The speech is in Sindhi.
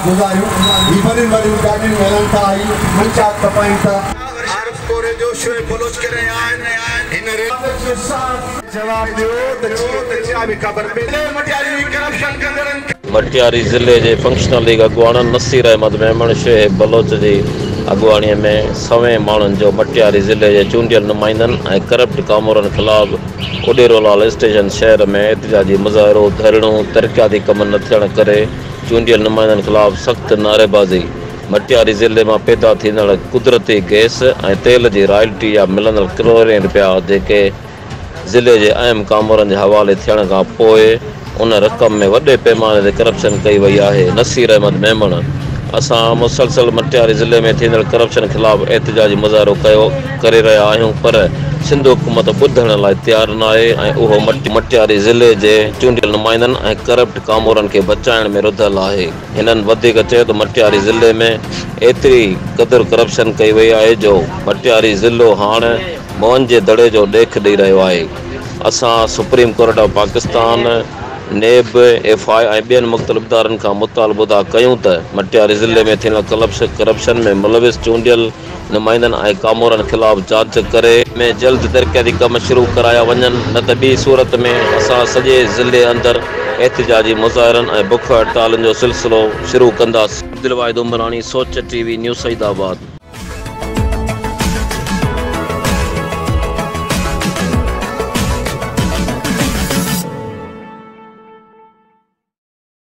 گذاريون. هي وڏين وڏين گاڏين ۾ هلن ٿا، هي منشيات کپائين ٿا. عارف ڪوريجو، شعيب بلوچ ڪري رهيا آهن. هن ريلي. جواب ڏيو ته جيئن ته اها به خبر پئي ته مٽياري ۾ ڪرپشن ڪندڙن کي. مٽياري ضلعي جي فنڪشنل ليگ اڳواڻن نصير احمد ميمڻ، شعيب بلوچ جي اڳواڻي ۾ سوين ماڻهن جو مٽياري ضلعي جي چونڊيل نمائندن ۽ ڪرپٽ ڪامورن خلاف اڏيرو لال اسٽيشن شهر ۾ احتجاجي مظاهرو، ڌرڻو، ترقياتي ڪم نه ٿيڻ ڪري چونڊيل نمائندن خلاف سخت نعريبازي، مٽياري ضلعي مان پيدا ٿيندڙ قدرتي گئس ۽ تيل جي رائلٽي جا ملندڙ ڪروڙين رپيا جيڪي ضلعي جي اهم ڪامورن جي حوالي ٿيڻ کان پوء ان رقم ۾ وڏي پيماني تي ڪرپشن ڪئي وئي آهي، نصير احمد ميمڻ اسان مسلسل مٽياري ضلعي ۾ ٿيندڙ ڪرپشن خلاف احتجاجي مظاهرو ڪيو ڪري رهيا آهيون پر سنڌ حڪومت ٻڌڻ لاء تيار ناهي ۽ اهو مٽياري ضلعي جي چونڊيل نمائندن ۽ ڪرپٽ ڪامورن کي بچائڻ ۾ رڌل آهي. هنن وڌيڪ چيو ته مٽياري ضلعي ۾ ايتري قدر ڪرپشن ڪئي وئي آهي جو مٽياري ضلعو هاڻ موهن جي دڙي جو ڏيک ڏئي رهيو آهي. اسان supreme court of Pakistan, NAB, F I ۽ ٻين مختلف ادارن کان مطالبو ٿا ڪيون ته مٽياري ضلعي ۾ ٿيندڙ ڪرپشن ۾ ملوث چونڊيل نمائندن ۽ ڪامورن خلاف جاچ ڪري ۾ جلد ترقياتي ڪم شروع ڪرايا وڃن نه ته ٻي صورت ۾ اسان سڄي ضلعي اندر احتجاجي مظاهرن ۽ بک هڙتالن جو سلسلو شروع ڪنداسين. Abdulwahid Umrani, Soch T V, new Saeedabad.